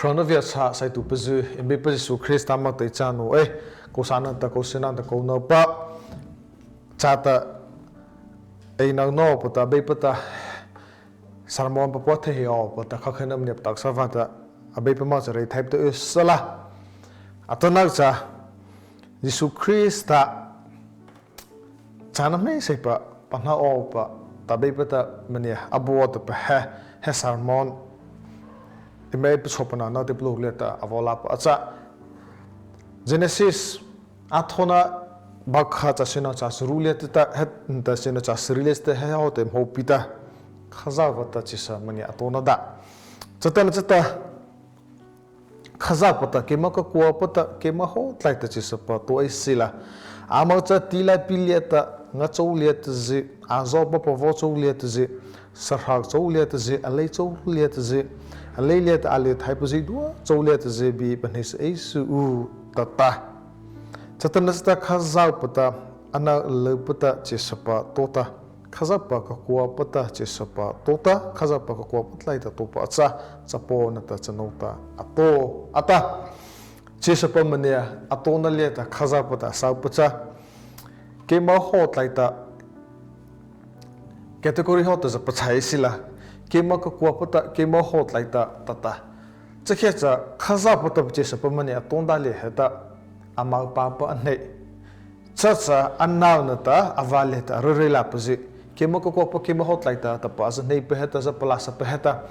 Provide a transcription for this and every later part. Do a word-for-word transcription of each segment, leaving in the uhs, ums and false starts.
Hrona viasa saituhpazy, eima Beipa Zisu Krista moh ta ei cha naoh ei. Kô sâh nata, kô syh nata, kô nôpa chata, ei nô nôpa ta Abeipa ta sermon papua thei awpa ta khokheina maniah patosa vâta, Abeipa moh cha reithaipa ta y sala. Atanoh cha, Zisu Krista châna hmeiseihpa pahno awpa ta Abeipa ta maniah a bao awpa he, he sermon eima pachupa nata palôh liata a vaw lâpa a châ. Genesis a thôhna, Bâkha châ syno châ charu liata ta, he ta syno châ sari liata he hawhta hmô pi ta, Khazohpa ta chyhsa maniah a taona dâh. Chatanachata, Khazohpa ta keima kakuapa ta keima hawh tlai ta chyhsapa tao ei sila. Âmo cha tilaipi liata, nga chô liata zy, azaopa pavaw chô liata zy, sahroh chô liata zy, alei chô liata zy, alei liata a ly thaipa zydua chô liata zy bie pahneisa ei suh u, tah ta. Chatanachata Khazohpa ta, ano lyupa ta chyhsapa tao ta, Khazohpa kakuapa ta chyhsapa tao ta, Khazohpa kakuapa tlai ta taopa a châ. Chapaw nata chanô ta a tao, a tah. Chyhsapa maniah a taona liata Khazohpa ta saopa cha, keima hawh tlai ta, category hawhta za pachâ ei sila. Keima kakuapa ta keima hawh tlai ta, tah ta. Chakhei cha Khazohpa ta chyhsapa maniah a taona dâh liata heta, âmo pahnopa a hnei. Chacha ano nata avâ liata a ryurei leipazy, keima kakuapa keima hawh tlai ta tahpa a za hneipa heta, za palâsapa heta,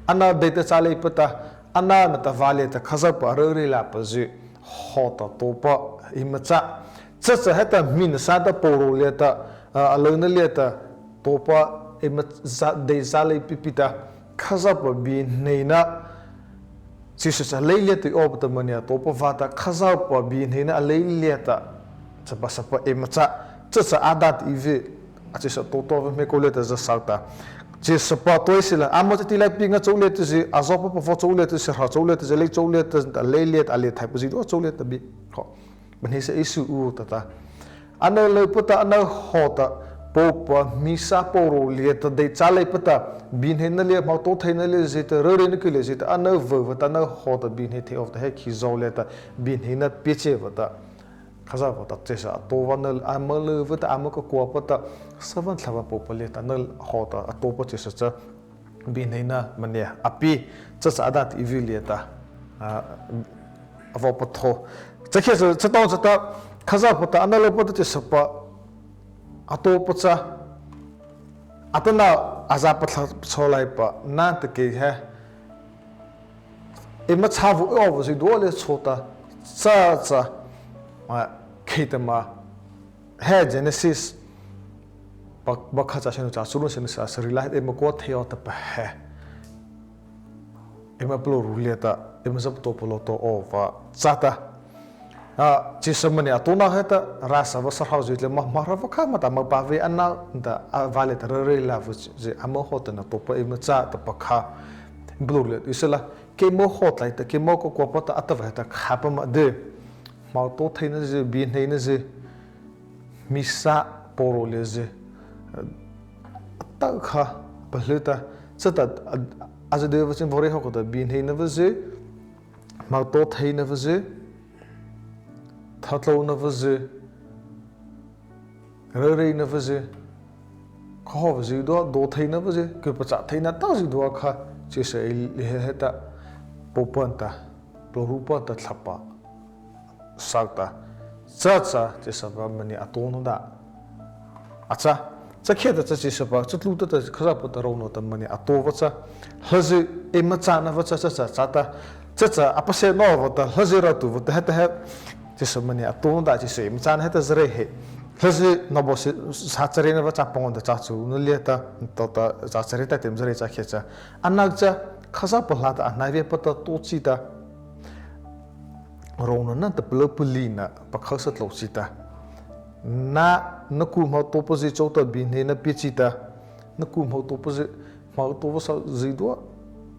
ano deita châ leipa ta, ano nata vâ liata Khazohpa a ryurei leipazy hawhta taopa eima châ. Chacha heta hmiena sâta pôhraw liata, a, alyna liata taopa eima châ, dei châ lei pi pi ta, Khazohpa biehneina chyhsa cha alei liata y awpa ta maniah taopa vâta, Khazohpa biehneina alei liata châ pasapa eima châ. Chacha a dâh ta ei vy, a chyhsa tao tao vy hmiakô liata za saw ta. Chyhsapa tao ei sila, âmo cha tilaipi nga chô liata zy, azaopa pavaw chô liata zy, sahroh chô liata zy, alei chô liata, alei liata a ly thaipa zydua chô liata bie, kha, pahneisa ei suh u, tah ta. Ano lyupa ta ano hawhta, pôhpa hmiesa pôhraw liata dei châ leipa ta, biehneina ly, hmotaotheina ly zy ta, ryureina kyh ly zy ta, ano vaw ta, ano hawhta biehnei thei awpa ta he khizaw liata biehneina pie châ awpa ta, Khazohpa ta chyhsa a tao awpa, ano âmo lyupa ta, âmo kakuapa ta, Sawzy Thlahpa pôhpa liata ano hawhta a taopa chyhsa cha biehneina maniah a pie. Chacha a dâh ta ei vy liata, a, a vaw patho. Chakhei cha, chatanachata, Khazohpa ta ano lyupa ta chyhsapa a taopa cha, atanoh a za pathlapachaw leipa nata kei he, eima châ vaw y awpa zydua ly chôta, chacha, a, kheihta ma, he Genesis, Bâ-, Bâkha châ syno châ charu, syno châ sari liata eima kô thei aw tahpa he, eima palôhru liata eima za patopa lâ tao awpa châ ta. A, chyhsa maniah a taona heta, râh sapa sahrohzy tlyma, Mara pakha ma ta âmo pahno vei, ano nata avâ liata ryurei leipazy âmo hawhta na taopa eima châ tahpa kha, palôh liata y sala. Keimo hawh tlai ta keimo kakuapa ta a tahpa heta khâpa ma dei, hmotaotheinazy, biehneinazy, hmiesa pôhraw liata zy, a tah kha, palyuta, chata, a, a za dei awpa châ vaw rei haw kha ta, biehneina awpazy, hmotaotheina awpazy, thatlôna awpazy, ryureina awpazy, kha hawhpa zydua, dao theina awpazy, kyhpachâ theina tah zydua kha, chyhsa ei ly he heta, pôhpa nata, palôhrupa nata thlahpa saw ta, chacha chyhsapa maniah a taona dâh a châ. Chakhei ta cha chyhsapa, chatluh ta ta Khazohpa ta rônah ta maniah a tao awpa cha, hlazy eima châna awpa cha, chacha chata, chacha a pasia nawpa ta, hlazy râh tuh awpa ta heta he, chyhsa maniah a taona dâh, chyhsa eima châna heta za rei he. Hlazy nawpa sâh, sâh chareina awpa châ pangawh ta châ chuna liata, tah ta châ charei ta eima za rei chakhei cha, ano cha, Khazohpa hlâta a hnai veipa ta tao chi ta, rônahna nata palôh palihna pakha sa tlô chi ta, na, na ku hmotaopazy chô ta biehneina pie chi ta, na ku hmotaopazy, hmotaopa saw zydua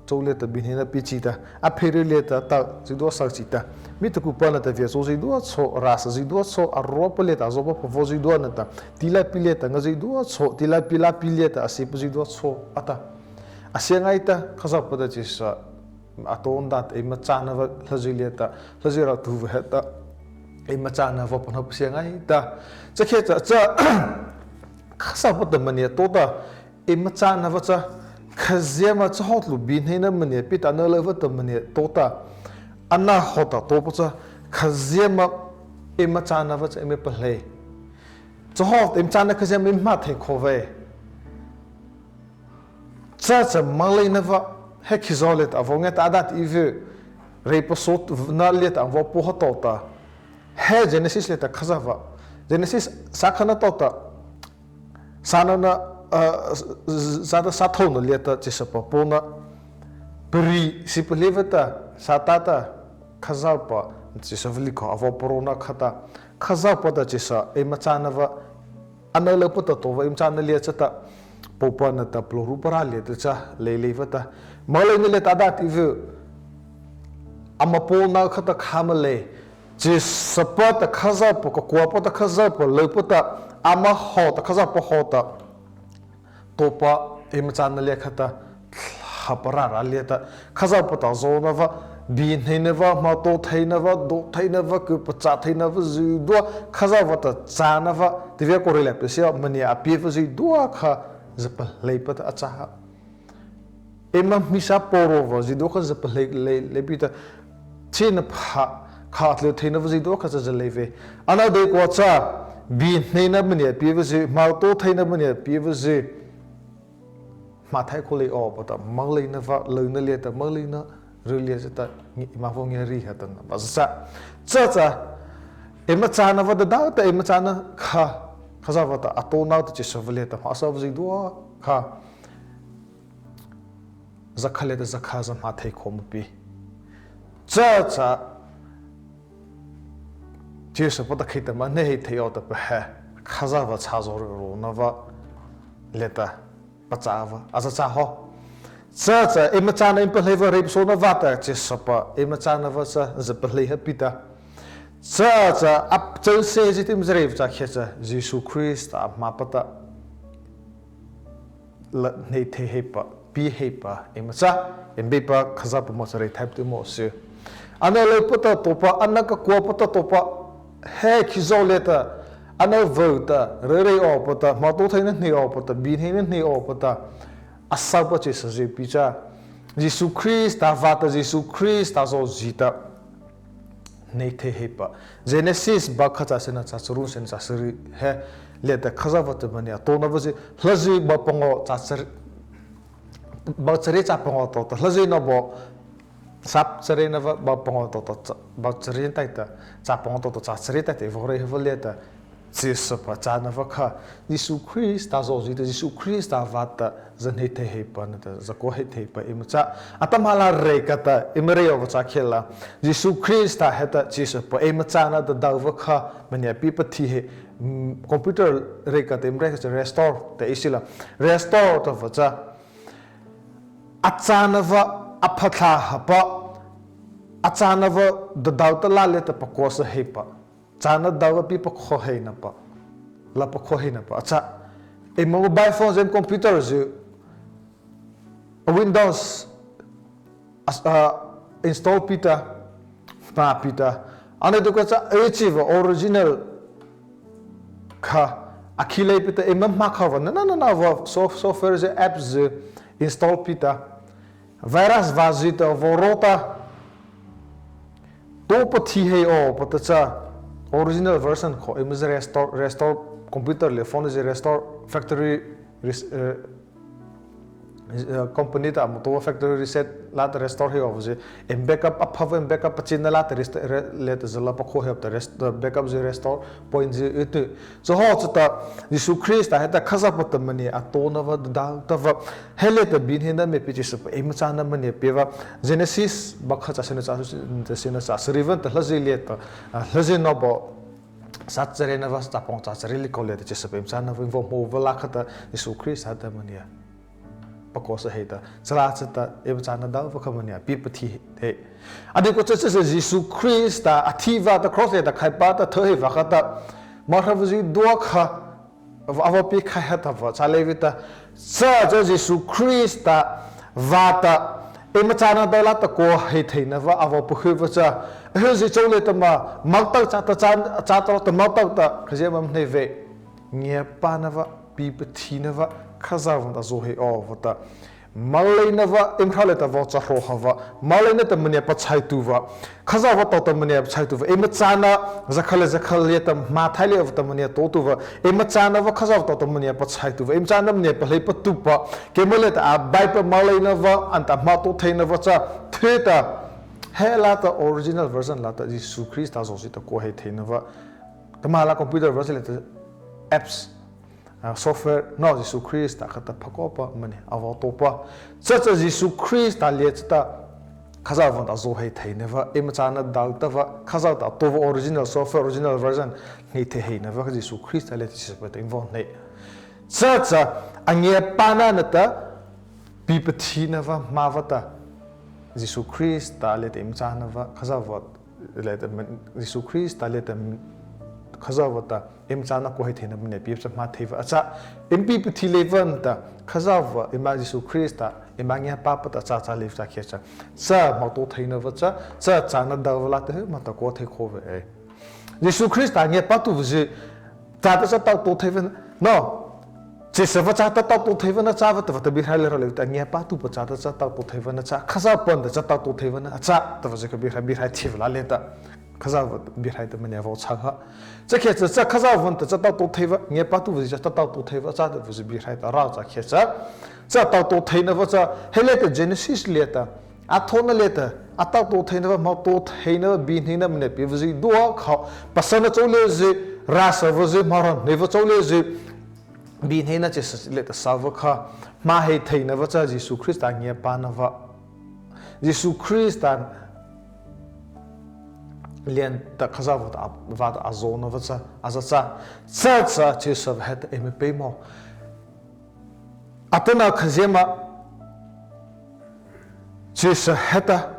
chô liata biehneina pie chi ta, a pheireih liata tah zydua saw chi ta, mietaku pa nata via chô zydua chhao, râh sâh zydua chhao, a ruapa liata a zaopa pavaw zydua nata, tilaipi liata nga zydua chhao, tilaipi lâpi liata a siapa zydua chhao, a tah. A sia ngaita, Khazohpa ta chyhsa a tao na ta eima châna vâ hlazy liata, hlazy râh tu vâ heta, eima châna vâ pahno pasia ngaita. Cha khei cha, cha, Khazohpa ta maniah tao ta, eima châna vâ cha, khazia ma cha hawh tlu biehneina maniah pie ta, ano lô vâ ta maniah tao ta, ano hawh ta taopa cha, khazia ma eima châna vâ cha eima palei. Cha hawh ta eima châna khazia ma eima hmâ thei khao vei. Cha cha moleina vâ, he khizaw liata a vaw ngia ta a dâh ti vy, reipasaona liata a vaw pao ha tao ta. He Genesis liata Khazohpa, Genesis sâkha nata tao ta, sâ nona, ah, sâ ta sâ thôhna liata chyhsapa pôhna, pari sy palih vâta, sâtâ ta, Khazohpa, chyhsa vâ likhaw a vaw paraona khata, Khazohpa ta chyhsa eima châna vâ, ano lô pa ta tao vâ eima châna liata cha ta, pôhpa nata palôhrupa râh liata cha, lei lei vâta, moleina liata a dâh ti vy, ama pôhna khata kha ma lei, chyhsapa ta Khazohpa, kakuapa ta Khazohpa, lôpa ta, ama hawh ta Khazohpa hawh ta, taopa, eima châna liata khata, thapa râh râh liata, Khazohpa ta zawna vâ, biehneina vâ, hmotaotheina vâ, dotheina vâ, kyhpachâ theina vâ zydua, Khazohpa ta châna vâ, ti vy ko rei lei pasia, maniah a pie vâ zydua kha, za paleipa ta a châ ha. Eima hmeiseihpa ro vâ zydua kha za palei lei, lei pie ta, china pha, kha a tlyh theina vâ zydua kha cha za lei vei. Ano deikua cha, biehneina maniah pie vâ zy, hmotaotheina maniah pie vâ zy, hmâ thei khao lei awpa ta, moleina vâ, lôna liata, moleina, ry liata cha ta, ngi, eima vaw ngia ri ha ta na, ba za cha. Cha cha, eima châna vâ ta dâh ta eima châna kha, Khazohpa ta a tao na ta chyhsa vâ liata, hmâ sa vâ zydua kha, zakha liata zakha za hmâ thei khao ma pie. Cha cha, chyhsapa ta kheihta ma hnei heih thei aw ta pa he, Khazohpa chhâzaw ry raona vâ, liata, pachâ vâ, a za châ haw. Cha cha, eima châna eima palei vâ reipasaona vâta chyhsapa, eima châna vâ cha za palei ha pie ta. Cha cha, a châ sy zy ti ma za rei vâ cha khei cha, Zisu Krista a hmâpa ta, la hnei thei heihpa, pie heihpa, eima châ, eima biepa Khazohpa moh cha reithaipa ti moh sy. Ano lôpa ta taopa, ano kakuapa ta taopa, he khizaw liata, ano vâta, rei rei awpa ta, hmotaotheina hnei awpa ta, biehneina hnei awpa ta, a sapa chyhsa zy pie cha, Zisu Krista vâta, Zisu Krista zawhzi ta, hnei thei heihpa. Genesis bu kha châ syno, châ charu syno, châ sari he liata Khazohpa ta maniah a taona vâ zy, hlazy bu pangawh châ char-, bu chariah châ pangawh tao ta, hlazy no bu, sap chariah no vâ bu pangawh tao ta, châ-, bu chariah taihta, châ pangawh tao ta, châ chariah taihta, vaw rei ha vâ liata, chyhsapa châna vâ kha, Zisu Krista zawhzi ta, Zisu Krista vâta, za hnei thei heihpa nata, za kua heih thei heihpa eima châ. Atahmâ la rei kha ta, eima rei awpa châ khei la. Zisu Krista heta chyhsapa eima châna ta dâh vâ kha, maniah pie pathi he, mm, computer rei kha ta eima rei kha cha restore ta ei sila. Restore ta vâ cha, a châna vâ, a phathla hapa, a châna vâ, dâh dâh ta la liata pakua sa heihpa. Châna dâh vâ pie pakua heihna pa, la pakua heihna pa a châ. Eima mobile phone zy, computer zy, Windows, as-, ah, install pie ta, hmâ pie ta. Ano deikua cha, ei chi vâ original kha, a khih lei pie ta, eima hmâ kha vâ, na na na na vâ, sof-, software zy, apps zy, install pie ta. Virus vâ zy ta vaw ro ta, to pathi heih awpa ta cha, original version kha eima zy restore, restore computer lei phone zy restore factory res-, eh, eh, company ta ama to factory reset la ta restore heih awpa zy, eima backup a pha vâ eima backup pachina la ta rest-, re-, liata za la pakua heih awpa ta rest-, eh, backup zy restore point zy ei tyh. Cha haw chata, Zisu Krista heta Khazohpa ta maniah a taona vâ, dâh ta vâ, he liata biehneina maniah pie chyhsapa eima châna maniah pie vâ, Genesis bu kha châ syno, châ sy-, châ syno, châ sari vâta hlazy liata, ah, hlazy no bu, sâ chariah no vâ, châ pangawh châ chariah likawh liata chyhsapa eima châna vâ, vaw hmô vâ la kha ta, Zisu Krista ta maniah pakua sa heih ta, chala chata, eima châna dâh vâ kha maniah pie pathi heih. A deikua cha cha Zisu Krista a thi vâta cross liata khaipa ta thyu heih vâ kha ta, Mara vâ zydua kha, a vaw pie khai ha ta vâ, cha lei vei ta, cha cha Zisu Krista vâta, eima châna dao lâta kaw heih theina vâ a vaw pakhypa cha, ahyzie chô liata ma, moh tao chata châ, chata ta moh tao ta khazia ma hnei vei. Ngiapâna vâ, pipathina vâ, Khazohpa ta a zo heih awpa ta, moleina vâ, eima hro liata vaw cha hro hapa, moleina ta maniah pachhaituhpa, Khazohpa tao ta maniah pachhaituhpa, eima châna, zakha lei zakha liata hmâ thai leipa ta maniah taotuhpa, eima châna vâ Khazohpa tao ta maniah pachhaituhpa, eima châna maniah pahleipa tupa, keimo liata a baipa moleina vâ, anta hmâ tao theina vâ cha, thei ta, he lâta original version lâta Zisu Krista zosia ta kaw heih theina vâ, tahmâ la computer version liata apps, ah, software no Zisu Krista khata pha kawpa maniah a vaw taopa. Chacha Zisu Krista liata chata Khazohpa ta a zo heih theina vâ, eima châna dao ta vâ, Khazohpa ta a taopa original software, original version hnei thei heihna vâ kha Zisu Krista liata chyhsapa ta eima vaw hnei. Chacha a ngiapâna nata pipathina vâ hmâ vâta, Zisu Krista liata eima châna vâ Khazohpa liata, Zisu Krista liata Khazohpa ta eima châna kaw heih theina maniah pie cha hmâ thei vâ a châ. Eima pipathi leipa nata Khazohpa eima Zisu Krista eima ngiapâpa ta a châ, châ leipa cha khei cha, cha hmâ tao theina vâ cha, cha châna dao vâ lâta he hmâ ta kaw thei khao vei. Zisu Krista ngiapâtuhpazy chata cha tao tao thei vâ no, chyhsa vâ chata tao tao thei vâ na châ vâta vâta Biehrai lei hro leipa ta ngiapâtuhpa chata cha tao tao thei vâ na châ, Khazohpa ta cha tao tao thei vâ na a châ tahpa zy kha Biehrai, Biehrai thei vâ la leipa ta, Khazohpa Biehrai ta maniah vaw chho ha. Cha khei cha, cha Khazohpa ta cha tao tao thei vâ, ngiapâtuhpazy chata tao tao thei vâ a châ tahpa zy Biehrai ta rao cha khei cha, cha tao tao theina vâ cha he liata Genesis liata, a thôhna liata a tao tao theina vâ, hmâ tao theina vâ, biehneina maniah piepazy dua kha, pasana chô leizy, râh sapa zy, hmâ râh hneipa chô leizy, biehneina chyhsa liata sapa kha hmâ heih theina vâ cha Zisu Krista ngiapâna vâ, Zisu Krista liata Khazohpa ta a, vâta a zona vâ cha a za châ. Chacha chyhsa heta eima peimawh, atanoh khazia ma chyhsa heta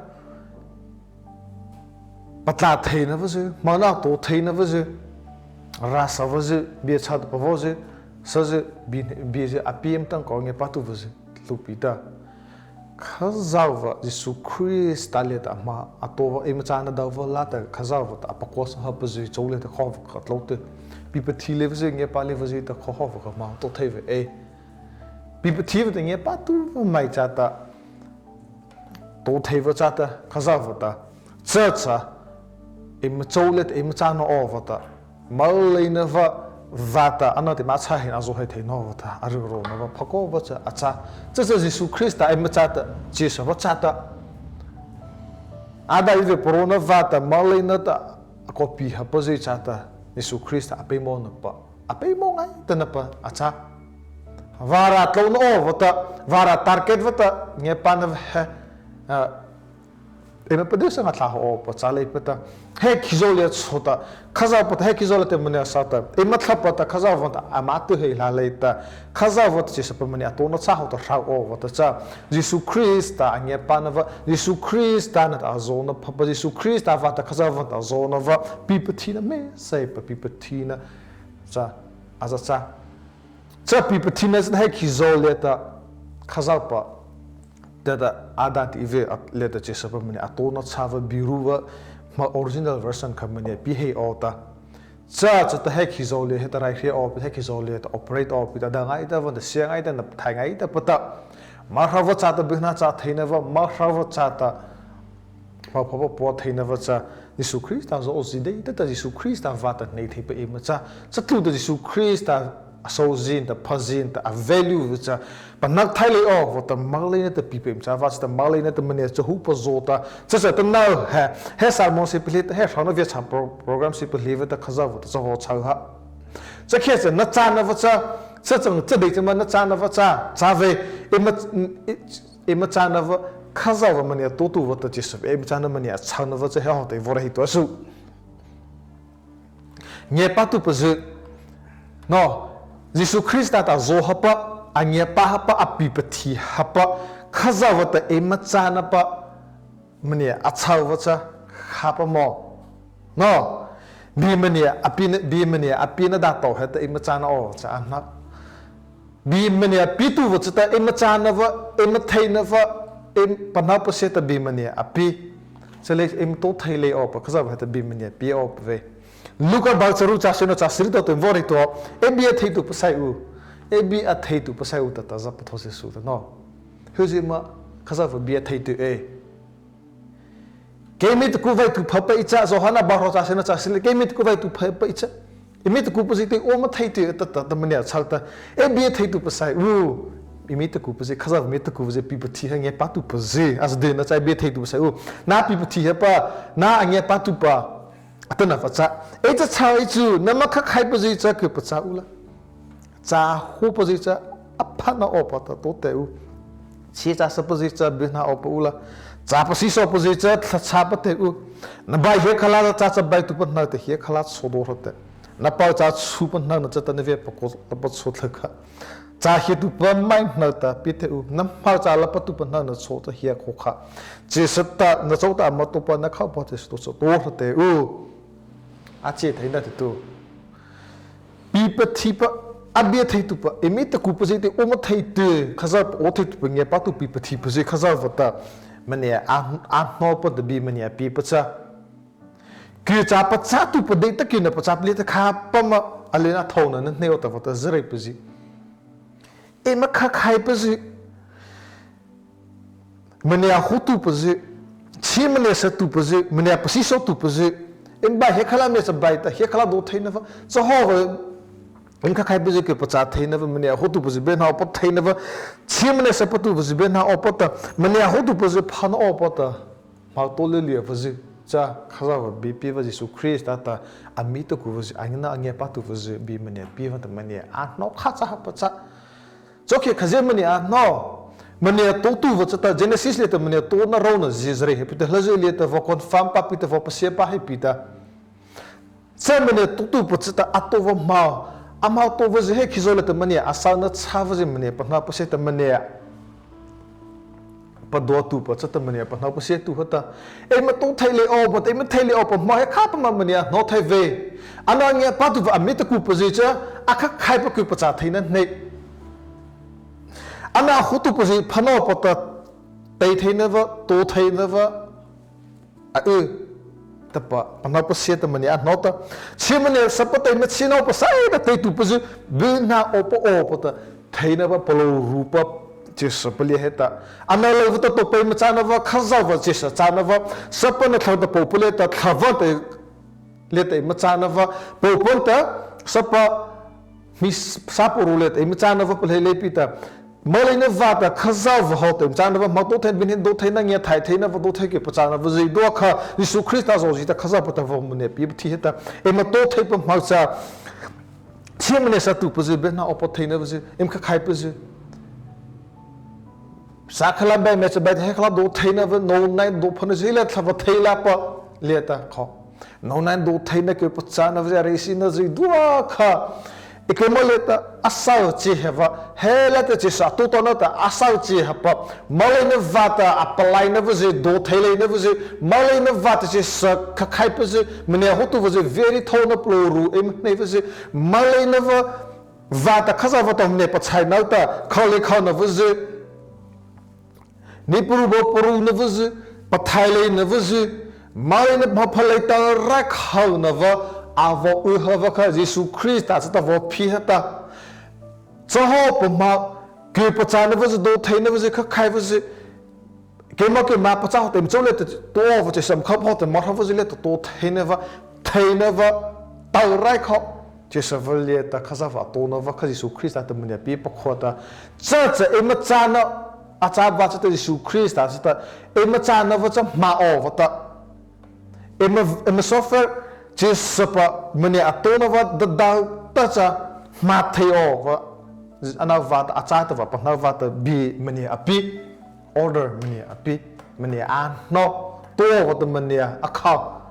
patlâh theina vâzy, hmâ na tao theina vâzy, râh sapa zy, bie chhâtuhpa vazy, sazy, bie, biezy a pie ma tah kaw ngiapâtuhpazy hluhpi ta, Khazohpa Zisu Krista liata ama a taopa eima châna dao vâ lâta Khazohpa ta a pakua sa hapazy chô liata kha kha tlô tyh. Pipathi leipazy, ngiapâ leipazy ta kha hawhpa kha hmâ tao thei vei. Pipathi vâta ngiapâtuhpa maih chata tao thei vâ chata Khazohpa ta, chacha eima chô liata eima châna awpa ta, moleina vâ, vâta ano eima châ heih, a zo heih theina awpa ta a ryrona vâ pha kawpa cha a châ. Chacha Zisu Krista eima châta, chyhsapa chata, Adam Eve paraona vâta moleina ta a kawpi hapazy chata Zisu Krista a peimawhnapa, a peimawh ngaitapa a châ. Vârâh tlôna awpa ta, vârâh target vâta ngiapâna vâ he, ah, eima padyuhsa ngâ thlâh awpa châ leipa ta, he khizaw liata chôta, Khazohpa ta he khizaw liata maniah a sa ta, eima thlahpa ta Khazohpa ta ama tyh heih la lei ta, Khazohpa ta chyhsapa maniah a taona châ hawhta hro awpa ta cha, Zisu Krista a ngiapâna vâ, Zisu Krista nata a zona phapa, Zisu Krista vâta Khazohpa ta a zona vâ, pipathina hmeiseihpa pipathina cha a za châ. Cha pipathina cha he khizaw liata Khazohpa tata Adam Eve liata chyhsapa maniah a taona châpa birupa, hmâ original version kha maniah pie heih aw ta, cha chata he khizaw liata heta raihria awpa, he khizaw liata operate awpa ta, a dy ngaitapa ta, sia ngaitapa ta, thai ngaitapa ta, ama hropa chata byhnâ châ theina vâ, ama hropa chata hmâ phapa pua theina vâ cha, Zisu Krista zawhzi deita ta Zisu Krista vâta hnei theipa eima châ. Chatluta Zisu Krista a sawzy ta, phazy ta, a value vâ cha pahno thai lei awpa ta moleina ta pihpa eima châ vâ chata, moleina ta maniah cha hu pazo ta, chacha atanoh he, he sermon sie pahleipa ta, he hrohna viachhâ pro-, program sie pahleipa ta Khazohpa ta cha vaw chho ha. Cha khei cha na châna vâ cha, cha chang cha dei cha ma na châna vâ cha, châ vei, eima, eima châna vâ, Khazohpa maniah taotuhpa ta chyhsa eima châna maniah a châna vâ cha he hawhta ei vaw reih tua su. Ngiapâtuhpazy, no, Zisu Krista ta a zo hapa, a ngiapâ hapa, a pipathi hapa, Khazohpa ta eima chânapa maniah a châ vâ cha khâpa maw, no, bie maniah a piena, bie maniah a piena dâh tao heta eima châna awpa cha a hmâ. Bie maniah a pietuhpa chata eima châna vâ, eima theina vâ, Eima pahno pasia ta bie maniah a pie. Cha lei eima tao thei lei awpa Khazohpa heta bie maniah pie awpa vei. Luka bu charu, châ syno châ sari tawhta vaw rei tua. Ei bie a theituhpa sai u. Ei bie a theituhpa sai u tahpa za pathaosa su ta no. Hyu zy ma Khazohpa bie a theitu ei. Keimo ta ku vaituh phapa ei châ, Zawhana bu hrawh châ syno châ sari lei, keimo ta ku vaituh phapa ei châ. Eimo ta kupazy tei ama thei tei ta ta ta maniah chho ta. Ei bie a theituhpa sai u. Eimo ta kupazy, Khazohpa eimo ta kupazy, pie pathi ha ngiapâtuhpazy. A za dei na châ, ei bie a theituhpa sai u. Na pie pathi hapa, na a ngiapâtuhpa. Atanoh pachâ. Ei cha chho ei chu, nama khakhaipazy cha kyhpachâ u la. Châ hawhpazy cha a phana awpa ta tao teh u. Chhie châ sapazy cha biehna awpa u la. Châ pasiesawpazy cha thlahchhâ pa teh u. Na bai hiakhala ta châ cha baituhpa hnohta hiakhala chhao do hra teh. Na pao châ chupa hnohna chata na viahpa kaw lapa chhao thla kha. Châ hiatuhpa mai hnohta pie teh u. Na hmo châ lapatuhpa hnohna chhao cha hia kaw kha. Chyhsa ta na chô ta ama taopa na khopa chyhsa to cha to hra teh u. A chhie theina tei tu. Pie pathipa, a bie a theituhpa, eimo ta kupazy tei ama thei tei, Khazohpa a theituhpa ngiapâtuhpa pie pathipazy Khazohpa ta, maniah a, a hnohpa ta bie maniah a pie pachâ. Kyh châ pachâtuhpa deita kyhna pachâ pi liata khâpa ma, alyna thôhna na hnei awpa ta vâta za reipazy. Eima khakhaipazy. Maniah hawhtuhpazy, chhie maniah satuhpazy, maniah pasiesawtuhpazy, eima bai hiakhala mia cha bai ta, hiakhala do theina vâ, cha hawhpa, eima khakhaipazy kyhpachâ theina vâ, maniah hawhtuhpazy biehna awpa theina vâ, chhie maniah sapatuhpazy biehna awpa ta, maniah hawhtuhpazy phana awpa ta, hmo to lei liapazy, cha Khazohpa bie piepa Zisu Krista ta, a mi ta kupazy, a ngiapâtuhpazy, bie maniah pie vâta maniah, a hnoh kha cha hapa châ. Chokhi khazia maniah a hnoh, maniah taotuhpa chata, Genesis liata maniah taona rônah zie za rei hei pi ta, hlazy liata vaw confirm pa pi ta, vaw pasia pa hei pi ta. Cha maniah taotuhpa chata a taopa hmo, a hmo taopazy he khizaw liata maniah a sona châ pazy maniah pahno pasia ta maniah. Paduatuhpa chata maniah pahno pasiatuh heta. Eima tao thei lei awpa, eima thei lei awpa hmo he khâpa ma maniah hnoh thei vei. Ano ngiapâtuhpa a mi ta kupazy cha, a khakhaipa kyhpachâ theina hnei. Ano hawhtuhpazy phana awpa ta, tei theina vâ, tao theina vâ, a y, tahpa, pahno pasia ta maniah a hnoh ta. Chhie maniah sapa ta eima chhie nawpa saih ta teituhpazy, biehna awpa awpa ta, theina vâ palôhrupa, chyhsa palie heta. Ano lei vâta taopa eima châna vâ, Khazohpa chyhsa châna vâ, sapa nata thlahpa ta pôhpa liata, thlahpa ta liata eima châna vâ, pôhpa ta, sapa, hmi sâpa ru liata eima châna vâ palei lei pi ta. Moleina vâta Khazohpa hawhta eima châna vâ, hmo tao thei, biehna do theina, ngiahthai theina vâ, do thei kyhpachâna vâ zydua kha, Zisu Krista zawhzi ta Khazohpa ta vaw maniah pie pathi heta. Eima tao theipa hmo cha, chhie maniah satuhpazy, biehna awpa theina vâzy, eima khakhaipazy. Sâkha la bai mia cha bai ta hiakhala do theina vâ, nô nai do phana zy la thlahpa thei lapa liata kho. Nô nai do theina kyhpachâna vâzy, a reisina zydua kha. Ei keimo liata a sona chhie hapa, he liata chyhsa taotuhna ta a sona chhie hapa. Moleina vâta a palaina vâzy, do thei leina vâzy, moleina vâta chyhsa khakhaipazy, maniah hawhtuhpazy, very thôhna palôhru eima hnei vâzy, moleina vâ, vâta Khazohpa ta maniah pachhaina ta, khao lei khaona vâzy. Hnei paru baw paruna vâzy, pathaih leina vâzy, moleina hmo phalei ta raikhaona vâ, a vaw y ha vâ kha Zisu Krista chata vaw pie heta. Chahawhpa hmo, kyhpachâna vâzy, do theina vâzy, khakhai vâzy, keima keima pachâ hawhta eima chô liata tao awpa, chyhsa ma khâpa hawhta ma hra vâzy liata tao theina vâ, theina vâ, tao raikhao. Chyhsa vâ liata Khazohpa a taona vâ kha Zisu Krista ta maniah pie pakhua ta. Cha cha eima châna, a châ vâ chata Zisu Krista chata, eima châna vâ cha hmâ awpa ta. Eima, eima sawhpa, chyhsapa maniah a taona vâ dadao ta cha hmâ thei awpa. Ano vâta a châ tahpa, pahno vâta bie maniah a pie. Order maniah a pie, maniah a hnoh, tao awpa ta maniah a khao.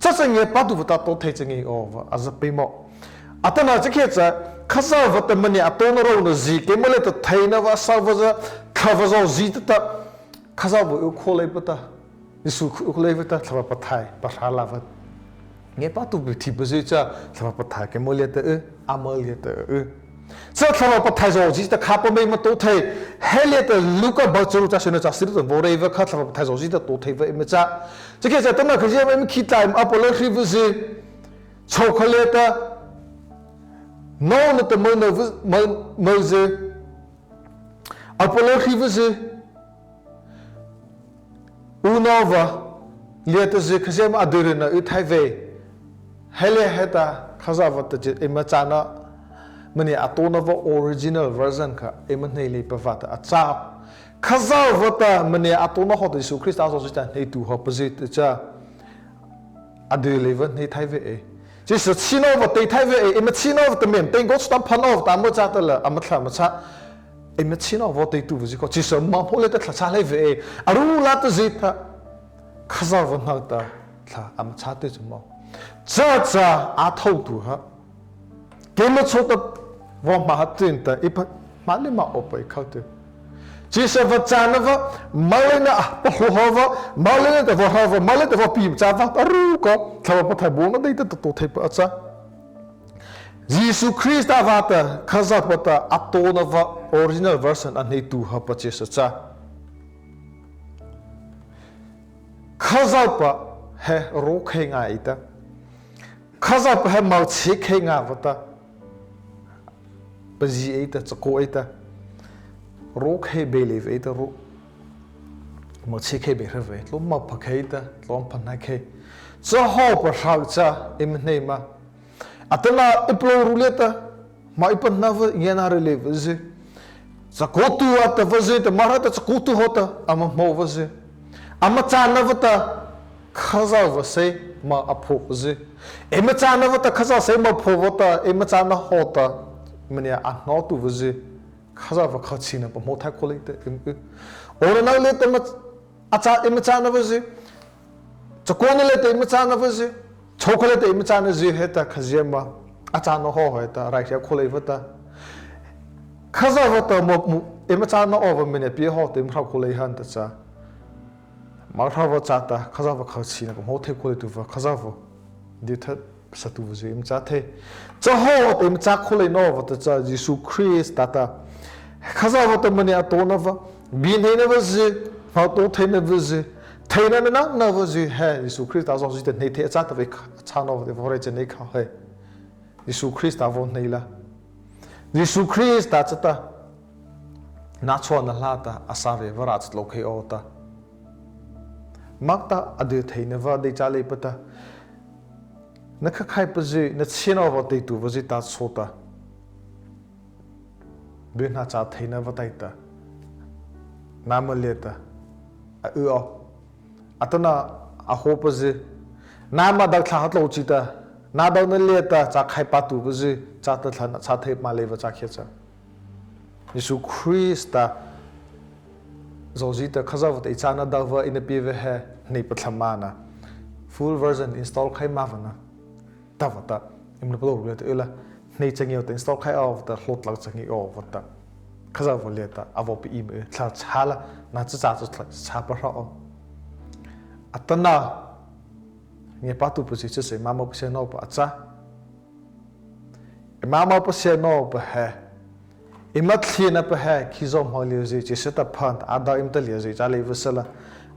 Cha cha ngiapâtuhpa ta tao thei cha ngiah awpa a za peimawh. Atanoh cha khiah cha, Khazohpa ta maniah a taona rônah zie, keimo liata theina vâ, a sona vâ cha, thlahpa zawhzi ta ta, Khazohpa y khao leipa ta, Zisu y khao leipa ta, Thlahpa Pathaih pahrâ la vâ. Ngiapâtuhpa thipazy cha, Thlahpa Pathaih keimo liata y, ama liata y. Cha Thlahpa Pathaih zawhzi ta khâpa ma eima tao thei, he liata Luka bu charu, châ syno châ sari ta vaw reih va kha Thlahpa Pathaih zawhzi ta tao thei va eima châ. Cha khiahta cha atanoh khazia ma eima khih tlai ma Apollo hri vaw zy, chhôhkha liata nô nata ma nô va, ma, ma zy, Apollo hri vaw zy, u nô va liata zy khazia ma a dyuh rei na y thai vei. He liata heta Khazohpa ta chi eima châna, maniah a taona va original version kha eima hnei leipa vâta a châ. Khazohpa ta maniah a taona hawhta Zisu Krista zawhzi ta hneituh hawhpa zy ta cha a dyuh leipa hnei thai vei. Chyhsa chhihna va tei thai vei, eima chhihna va ta miah tei ko chata pha no ta ama châ ta la ama thlah ma châ. Eima chhihna va tei tuh va zy ko chyhsa ma hmo liata thlah châ lei vei. A ru la ta zy ta Khazohpa hnohta thlah ama châ tei chu ma. Cha cha a thao tuh ha. Keima chô ta vaw ma ha tyn ta ei pa ma lei ma awpa ei khao tei. Chyhsa va châna va, moleina a pahlao ha va, moleina ta vaw ha va, moleina ta vaw pi ma châ va, a ru ko, Thlahpa Pathaih baona deita ta tao theipa a châ. Zisu Krista vâta Khazohpa ta a taona va original version a hneituh hapa chyhsa châ. Khazohpa he rokhei ngâ ei ta. Khazohpa he mochhie khei ngâ vâta, pazi ei ta, chakao ei ta, rokhei bei lei vei ta ro, mochhie khei bei hra vei, tlao ma pha khei ta, tlao pha na khei. Cha hawhpa hra cha eima hnei ma. Atanoh ei palôhru liata ma ei pahno va, ngiana rei lei va zy. Chakao tuh a tah va zy ta, Mara ta chakao tuh haw ta, ama hmô va zy. Ama châna vâta Khazohpa sei ma a pho va zy. Eima châna vâta Khazohpa sei ma pho vâta, eima châna haw ta, maniah a hnohtuh va zy. Khazohpa kha chhihna pahmô thai khao lei ta eima y. Awnano liata ma, a châ, eima châna va zy. Chakaona liata eima châna va zy. Chhôhkha liata eima châna zy heta khazia ma a châna haw heta raihria khao lei vâta, Khazohpa ta ma, ma, eima châna awpa maniah pie haw ta eima hra khao lei hana ta châ. Ma hra va châ ta Khazohpa kha chhihna pahmô thei khao lei tuh va Khazohpa di tha sa tuh va zy eima châ thei. Cha haw ta eima châ khao lei no vâta châ, Zisu Krista ta Khazohpa ta maniah a taona va, biehneina va zy, hmo tao theina va zy, theina na na na va zy he Zisu Krista zawhzi ta hnei thei a châ ta vei kha, a châ no vâta vaw reih cha nei kha he. Zisu Krista vaw hnei la. Zisu Krista chata na chhuahna hla ta a sa vei vâ ra cha tlao khei aw ta. Mâ ta a dyuh theina va dei châ leipa ta, na khakhaipa zy, na chhihna va tei tuh va zy ta chô ta, byhnâ châ theina va tei ta, nama liata a y aw. Atanoh a hawhpa zy, nama dâh thlah ha tlao chi ta, na dâh na liata châ khai pa tuh va zy, chata thlah na châ thei ma lei va châ khiahta cha. Zisu Krista zawhzi ta Khazohpa ta ei châna dâh va eina pie vei he, hnei pathlah ma na. Full version install khai ma va na. Ta vâta, eima palôhru liata y la, hnei cha ngiah ta install khai aw vâta, hlao tlâ cha ngiah aw vâta, Khazohpa liata a vaw pie ma y, thlah châ la, na cha cha cha thlah châ pa hra aw. Atanoh, ngiapâ tuh pa zy chyhsa eima mawh pasia nawpa a châ. Eima mawh pasia nawpa he, eima thina pa he khizaw ma liata zy, chyhsa ta pha ta a dâh eima ta liata zy châ lei va sala,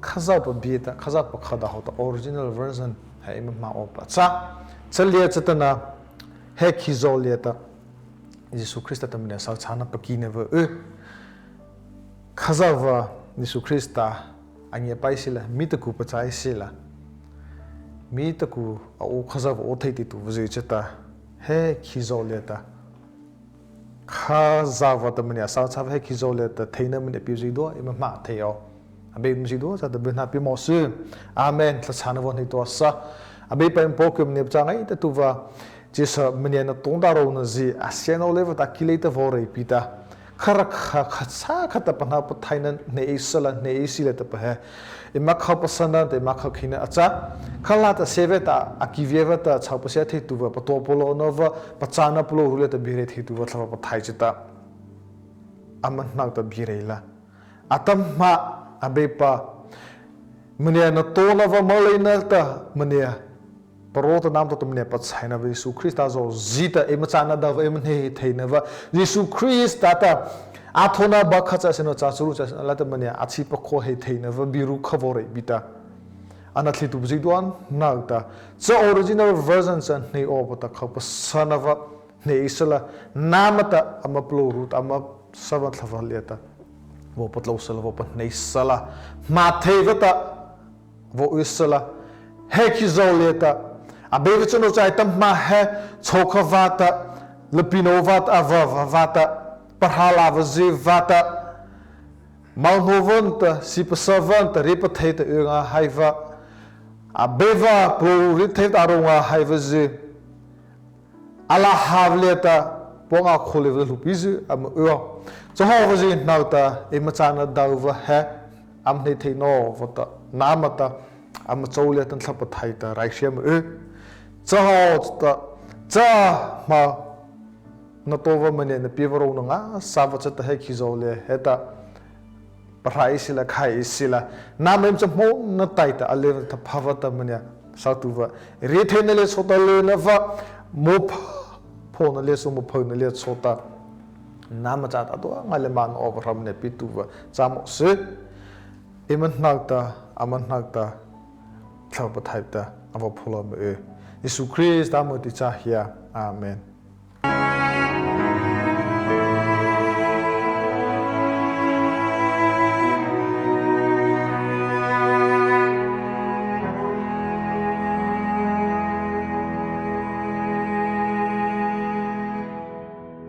Khazohpa bie ta, Khazohpa khâ dâh haw ta original version he eima hmâ awpa a châ. Cha liata cha atanoh, he khizaw liata Zisu Krista ta maniah a sâh châna pakina va y. Khazohpa Zisu Krista a ngiapâ ei sila, mi ta ku pachâ ei sila, mi ta ku a o Khazohpa o thei tei tuh va zy chata, he khizaw liata Khazohpa ta maniah a sâh châ va he khizaw liata theina maniah pie zydua eima hmâ thei aw. Abeipa zydua châta byhnâ pie mawh sy. Amen. Thlah châna vaw hnei tua sa. Abeipa eima Paw, keima maniah pachâ ngaita tuh va, chyhsa maniah na taona rônah zy a sia naw leipa ta, a ki lei ta vaw reih pi ta, kha rakha kha cha kha ta Pahnopathaihna hnei ei sala, hnei ei sila tahpa he, eima kha pasana ta eima kha kheina a châ. Kha la ta sie vei ta, a ki vei vâta chhao pasia thei tuh va, patuapa lona va, pachâna palôhru liata bie reih thei tuh va Thlahpa Pathaih chata ama hnohta bie reih la. Atahmâ, Abeipa, maniah na taona va moleina ta maniah Paro ta nama tawhta maniah pachhaina vâ, Zisu Krista zy ta eima châna dao vâ, eima hnei theina vâ, Zisu Krista ta a thaona bâ kha cha sih no, cha charu cha sih no liata maniah a chhihpakho heih theina vâ, biru kha vaw reih pi ta, a nathlietuhpa zydua hnohta, cha original version cha hnei awpa ta kho pasana vâ, hnei ei sala, nama ta ama palôhru ta ama servant thata liata vaw patlô sala, vaw pahnei sala, hmâ thei vâta vaw y sala, he khizaw liata, Abeipa chanô chaipa ta hmâ he, chhôhkha vâta, lapinô vâta, a vahva vâta, pahrâ lâ vâzy vâta, mohnao vâta, sih pasa vâta, ri pathei ta y ngâ hai vâ, Abeipa palôhru ri thei ta a rao ngâ hai vâzy, a lâ ha liata, pua ngâ kho liata hluhpizy ama y aw. Cha hawhpazy hnohta eima châna dao vâ he, ama hnei thei nawpa ta nama ta, ama chô liata Thlahpa Pathaih ta raihria ama y. Cha hawhta, cha hmâ na tao vâ, maniah na pie vâ rônah ngâsâ vâ chata he khizaw liata heta pahrâ ei sila, khai ei sila, nama eima cha hmôna taihta a ly thapha vâta maniah satuhpa vâ, rietheina liata chôta lyna vâ, mopha, phana liata chô, mophana liata chôta nama châta a tua ngâ lymâna awpa hra maniah pietuhpa vâ cha mawh sy. Eima hnohta, ama hnohta, Thlahpa Pathaih ta a vaw phuah ma y. Zisu Krista moh ta ei cha hia. Amen.